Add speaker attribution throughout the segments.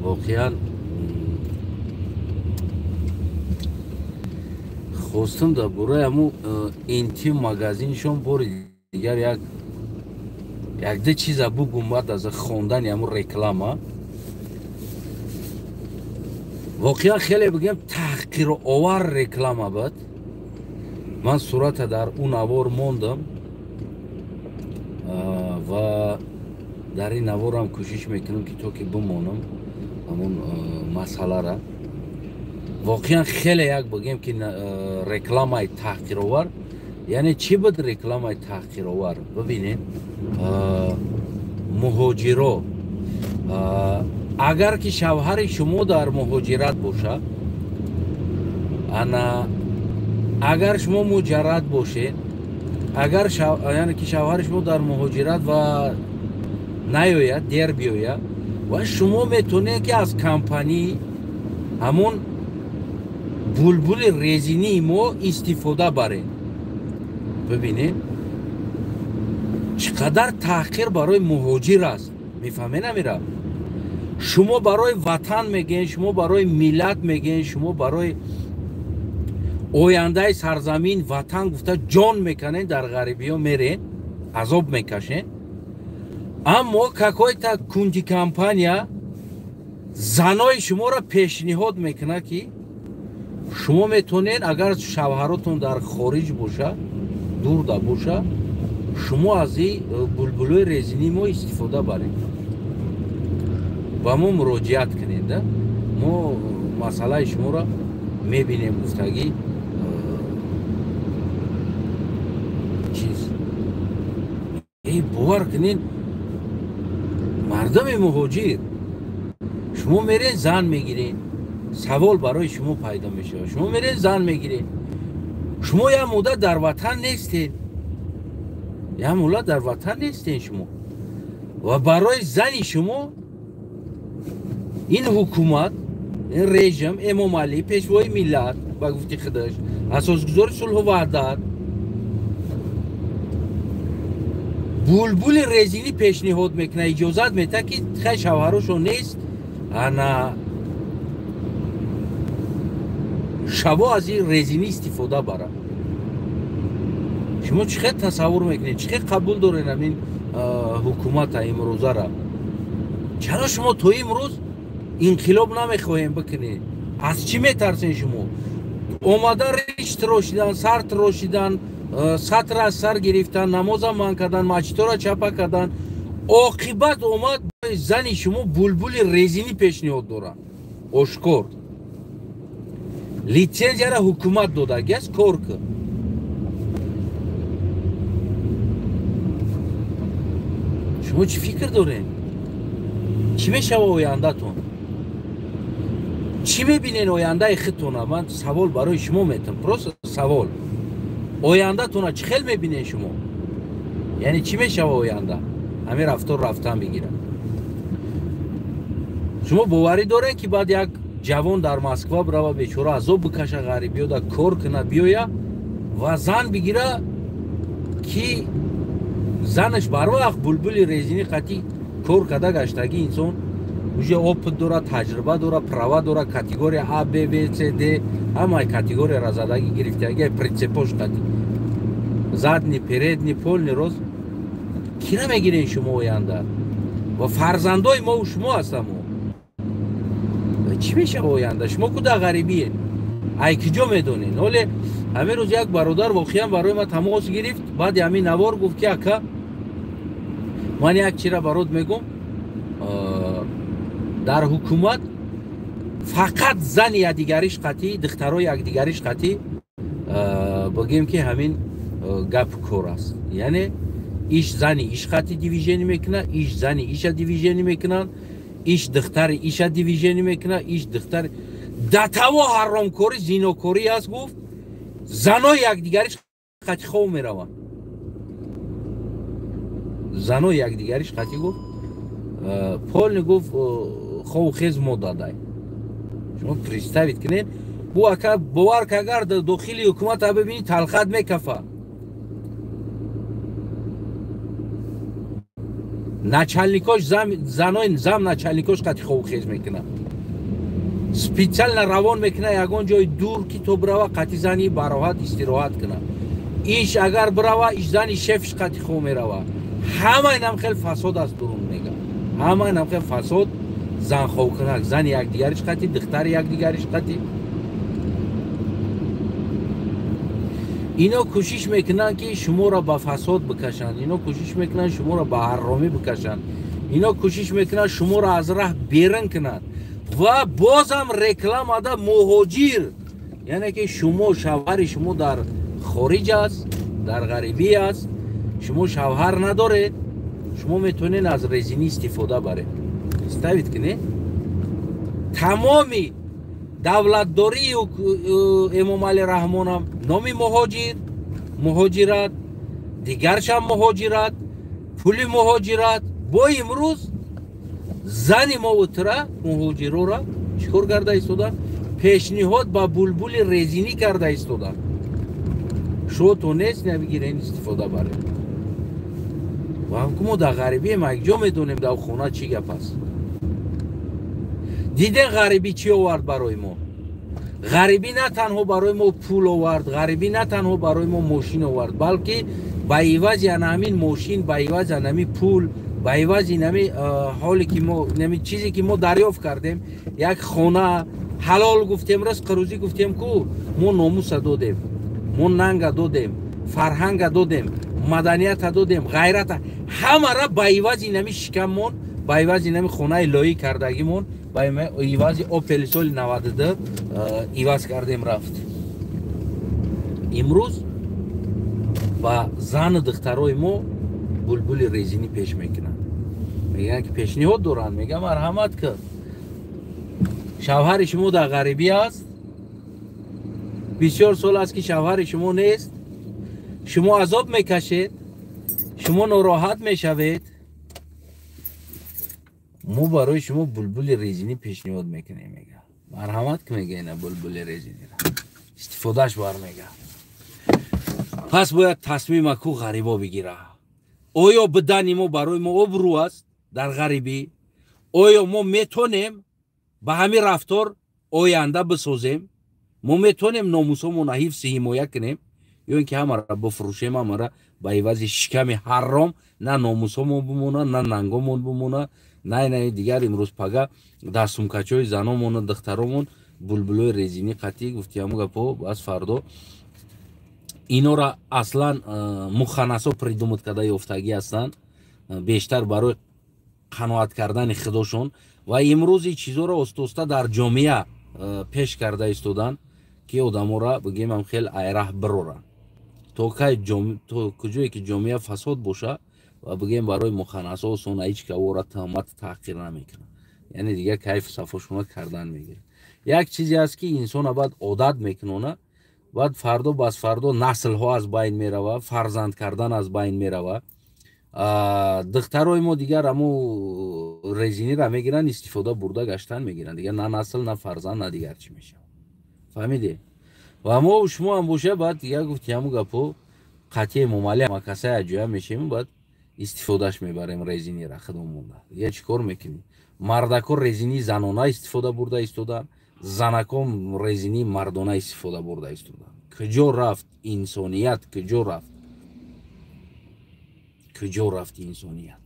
Speaker 1: Воқеан хостам дар бораи ҳамун интим магазиншон бори дигар якду чиза бугум баъд аз хондани ҳамун реклама. Воқеан хеле бигем таҳқировар реклама буд. Ман сурата дар ӯ навор мондам ва дар ин наворам кӯшиш мекунам ки то ки бимонам ҳамун масъалара. Воқеан хеле як бигем ки рекламаи таҳқировар. Яъне чӣ буд рекламаи таҳқировар? Бибинед, муҳоҷиро, агар ки шавҳари шумо дар муҳоҷират бошад, ана агар шумо муҷаррад бошед, агар яъне ки шавҳари шумо дар муҳоҷират ва наёяд, дер биёяд, ва шумо метавонед ки аз компании ҳамон булбули резинии мо истифода баред. Бибинед, чӣ қадар таҳқир барои муҳоҷир аст. Мефаҳмед намира? Шумо барои ватан мегӯед, шумо барои миллат мегӯед, шумо барои ояндаи сарзамин ватан гуфта ҷон меканед, дар ғарибиё меред, азоб мекашед. Аммо какой-то кунти компания занои шуморо пешниҳод мекунад ки шумо метавонед, агар шавҳаротон дар хориҷ боша, дурда боша, шумо аз ин булбулои резинии мо истифода баред, ба мо муроҷиат кунед, мо масъалаи шуморо мебинем гуфтагӣ чиз. Бовар кунед, мардуми муҳоҷир, шумо меред зан мегиред, савол барои шумо пайдо мешавад. Шумо меред зан мегиред, шумо як муддат дар ватан нестед, як муддат дар ватан нестед шумо, ва барои зани шумо ин ҳукумат, ин режим, Эмомалӣ, пешвои миллат, ба гуфти худаш, асосгузори сулҳу ваҳдат, булбули резинӣ пешниҳод мекунад, иҷозат медиҳад ки хай шавҳарошон нест, ана шаво аз ин резинӣ истифода барад. Шумо чӣ хел тасаввур мекунед, чӣ хел қабул доред ҳамин ҳукумата имрӯзара? Чаро шумо то имрӯз инқилоб намехоҳем бикунед? Аз чӣ метарсед шумо? Омада риш тирошидан, сар тирошидан, сатр аз сар гирифтан, намоза манъ кардан, масҷидҳоро чапа кардан, оқибат омад зани шумо булбули резинӣ пешниҳод дорад. Ошкор литсензияро ҳукумат додагиаст, кор кун. Шумо чӣ фикр доред? Чӣ мешава ояндатон? Чӣ мебинед ояндаи худтона? Ман савол барои шумо метам, просто савол. Ояндатона чӣ хел мебинед шумо? Яъне чӣ мешава оянда? Ҳамин рафтор рафтан бигирад. Шумо боварӣ доред ки баъд як ҷавон дар Москва бирава, бечора азоб бикаша, ғарибиёда кор куна, биёя ва зан бигира ки занаш барвақт булбули резинӣ қатӣ кор карда гаштагӣ инсон уже опыт дора, таҷриба дора, права дора, категория А, Б, В, С, Д, ҳамаи категорияро задагӣ гирифтагӣ, прицепош қатӣ, задний, передний, полный рост. Кира мегиред шумо оянда? Ва фарзандои мову шумо ҳастамо. Чӣ мешава оянда? Шумо куда ғарибиед? Ай киҷо медонед? Ҳоле ҳамин рӯз як бародар воқеан барои ман тамос гирифт, баъди ҳамин навор гуфт ки ака, ман як чира барот мегӯм, дар ҳукумат фақат зани якдигариш қатӣ, духтарои якдигариш қатӣ бигем ки ҳамин гап кор аст. Яъне иш зани иш қатӣ движение мекунад, иш зани иша движение мекунанд, иш духтари иша движение мекунад, иш духтари датаво ҳаромкорӣ, зинокорӣ аст. Гуфт занои якдигариш қатӣ хов мераванд, занои якдигариш қатӣ гуфт полни гуфт хову хез мо дадай. Шумо представить кунед, бу ака бовар ки агар дохили ҳукумата бибинӣ талхат мекафа. Начальникош занои зам начальникош қати хобхез мекунад. Специально равон мекунад ягон ҷои дур, ки то бирава, қати зани бароҳат истироҳат кунад. Иш агар бирава, иш зани шефш қати хоб мерава. Ҳама инам хел фасод аст дурун мега. Ҳама инам хел фасод, занхобкунак, зани якдигариш қати, духтари якдигариш қати. Ино кӯшиш мекунанд, ки шуморо ба фасод бикашанд, ино кӯшиш мекунанд, шуморо ба ҳарромӣ бикашанд, ино кӯшиш мекунанд, шуморо аз раҳ берун кунанд. Ва бозам рекламада муҳоҷир, яъне ки шумо, шавҳари шумо дар хориҷ аст, дар ғарибӣ аст, шумо шавҳар надоред, шумо метавонед аз резинӣ истифода баред. Ставит кунед, тамоми давлатдории Эмомалӣ Раҳмонам номи муҳоҷир, муҳоҷират, дигаршам муҳоҷират, пули муҳоҷират. Бо имрӯз зани мову тура, муҳоҷирора, чӣ кор карда истода? Пешниҳод ба булбули резинӣ карда истода. Шумо нест, набигирен, истифода баред. Ва мо дар ғарибием, якҷо медонем дар хона чӣ гап аст. Диден, ғарибӣ чӣ овард барои мо? Ғарибӣ на танҳо барои мо пул овард, ғарибӣ на танҳо барои мо мошин овард, балки ба ивази ана ҳамин мошин, ба ивази ана ҳамин пул, ба ивази нами ҳоле ки мо, нами чизе ки мо дарёфт кардем, як хона ҳалол гуфтем, ризқи рӯзӣ гуфтем, ку мо номуса додем, мо нанга додем, фарҳанга додем, маданията додем, ғайрата, ҳамара ба ивази нами шикаммон, ба ивази нами хонаи лоӣ кардагимон, ба ивази Опели соли 92 иваз кардем, рафт. Имрӯз ба зану духтарои мо булбули резинӣ пеш мекунанд. Мегӯянд, ки пешниҳод доранд, мегӯям, марҳамат ки шавҳари шумо дар ғарибӣ аст, бисёр сол аст, ки шавҳари шумо нест, шумо азоб мекашед, шумо нороҳат мешавед, мо барои шумо булбули резинӣ пешниҳод мекунем. Мега, марҳамат ки, мега, ина булбули резиниро истифодааш бар, мега. Пас бояд тасмима ку ғарибо бигира. Оё бидани мо барои мо обрӯ аст дар ғарибӣ? Оё мо метонем ба ҳамин рафтор оянда бисозем? Мо метонем номусомона ҳифзи ҳимоя кунем, ё ин ки ҳамара бифурӯшем, ҳамара ба ивази шиками ҳарром, на номусомон бимона, на нангомон бимона, на дигар. Имрӯз пага дар сумкачои заномону духтаромон булбулои резинӣ қатӣ, гуфти ҳаму гапо. Бас фардо инора аслан муханнасо придумать карда ёфтагӣ ҳастанд, бештар барои қаноат кардани худошон. Ва имрӯз ин чизоро оста-оста дар ҷомеа пеш карда истоданд, ки одаморо, бигем, хел айраҳ бироранд. То кай, то куҷое ки ҷомеа фасод боша, ва, бигем, барои муханнасо осон, ҳеҷ кавора туҳмат таҳқир намекунад, яъне дигар кайфу сафошона кардан мегирад. Як чизе аст, ки инсона баъд одат мекунона, баъд фардо, бас фардо наслҳо аз байн мерава, фарзанд кардан аз байн мерава. Духтарои мо дигар амо резиниро мегиранд, истифода бурда гаштан мегиранд, дигар на насл, на фарзанд, на дигар чӣ мешавад. Фаҳмиде? Ва мо шумо ҳам боша, баъд дигар, гуфти ҳаму гапо, қатъи Эмомалӣ ҳамакасай аҷоя мешем, баъд истифодаш мебарем резинира худомонда. Дигар чӣ кор мекунӣ? Мардако резини занона истифода бурда истоданд, занако резини мардона истифода бурда истоданд. Куҷо рафт инсоният? Куҷо рафт? Куҷо рафт инсоният,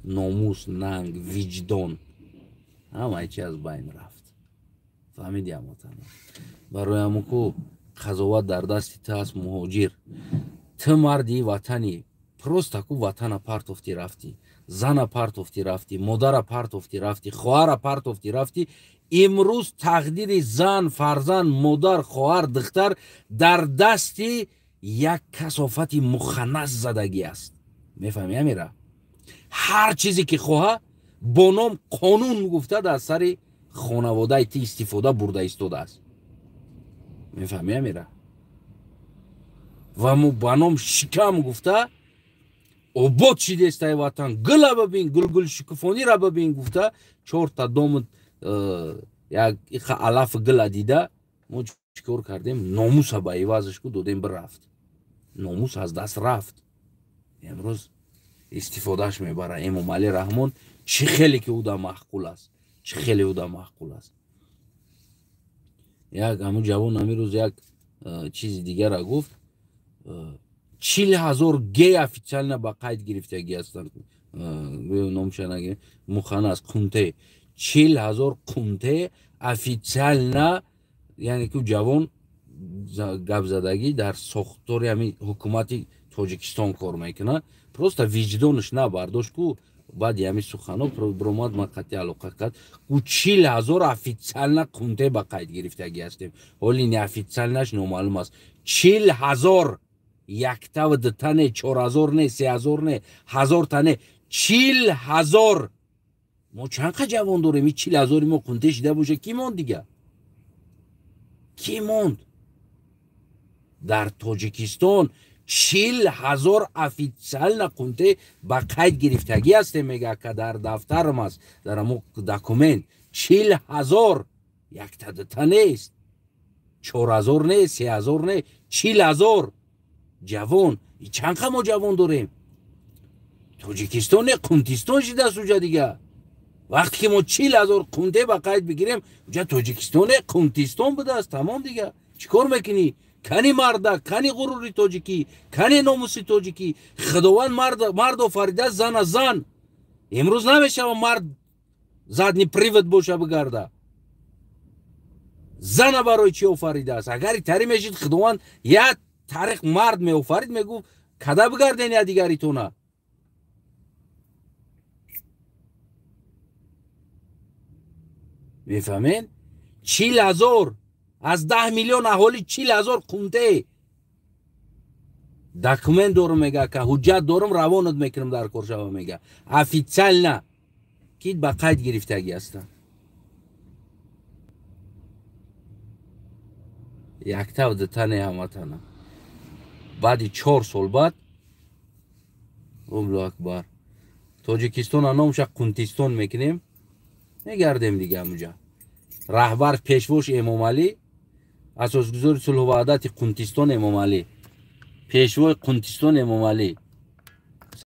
Speaker 1: номус, нанг, виҷдон, ҳамаи чи аз байн рафт. Фаҳмиди, ҳамватано? Барои ҳамун ку қазоват дар дасти ту аст, муҳоҷир. Ту марди ватани, просто ку ватана партофтӣ рафтӣ, зана партофтӣ рафтӣ, модара партофтӣ рафтӣ, хоҳара партофтӣ рафтӣ. Имрӯз тақдири зан, фарзанд, модар, хоҳар, духтар дар дасти як касофати муханнас задагӣ аст. Мефаҳмӣ амира? Ҳар чизе ки хоҳа, бо ном қонун гуфта, дар сари хонаводаи ти истифода бурда истодааст. Мефаҳмӣ амира? Ва ба ном шикам гуфта, обод шидестай ватан, гула бибин, гулгул шукуфонира бибин гуфта, чорта дому, як иха алаф гула дида, мо чӣ кор кардем? Номуса ба ивазаш ку додем, бирафт, номус аз даст рафт. Имрӯз Истифодааш мебара Эмомалӣ Раҳмон. Чӣ хеле ки ӯ да маъқул аст, чӣ хеле ӯ да маъқул аст. Як ҳамун ҷавон ҳамин рӯз як чизи дигара гуфт. 40 000 гей официально ба қайд гирифтагӣ ҳастанд. Номша нагирем, муханнас қунте. 40 000 қунте официально, яъне ки ҷавон гапзадагӣ дар сохтори ҳамин ҳукумати Тоҷикистон кор мекунад. Просто виҷдонаш набардошт ку баъди ҳамин сухано биромад, ман қатъи алоқа кард. Ку 40 000 официально қунте ба қайд гирифтагӣ ҳастем. Ҳоли неофициально ш номаълум аст. 40 000, яктава дута не, 4000 не, 3000 не, ҳазорта не, 40 000. Мо чанд қа ҷавон дорем? И 40 000-и мо қунте шида боша, кӣ монд дига? Кӣ монд дар Тоҷикистон? 40 000 официально қунте ба қайд гирифтагӣ ҳастем, мега, ка дар дафтарам аст, дар амо документ. 40 000, якта дута нест, 4000 не, 3000 не, 40 000 ҷавон. Чанд қа мо ҷавон дорем? Тоҷикистон не, қунтистон шидааст уҷа дига. Вақте ки мо 40 000 қунте ба қайд бигирем, уҷа Тоҷикистон не, қунтистон будааст, тамом. Дига чӣ кор мекунӣ? Кани марда, кани ғурури тоҷикӣ, кани номуси тоҷикӣ? Худованд мард офаридааст, зана зан. Имрӯз намешава мард задний привод боша, бигарда. Зана барои чӣ офаридааст? Агар тари мешид, Худованд як тариқ мард меофарид, мегуфт: када бигарден я дигаритона. Мефаҳмед? 40 000 аз 10 миллион аҳолӣ, 40 000 қунте. Документ дорум, мега, ка ҳуҷҷат дорум, равонат мекунам, дар коршава, мега, официально ки ба қайд гирифтагӣ ҳастанд. Яктав дутане ҳаматана. Баъди 4 сол баъд, Аллоҳу акбар, Тоҷикистона номша Қунтистон мекунем, мегардем дига. Ҳамуҷа раҳбар, пешвош Эмомалӣ, асосгузори сулҳу ваҳдати Қунтистон Эмомалӣ, пешвои Қунтистон Эмомалӣ.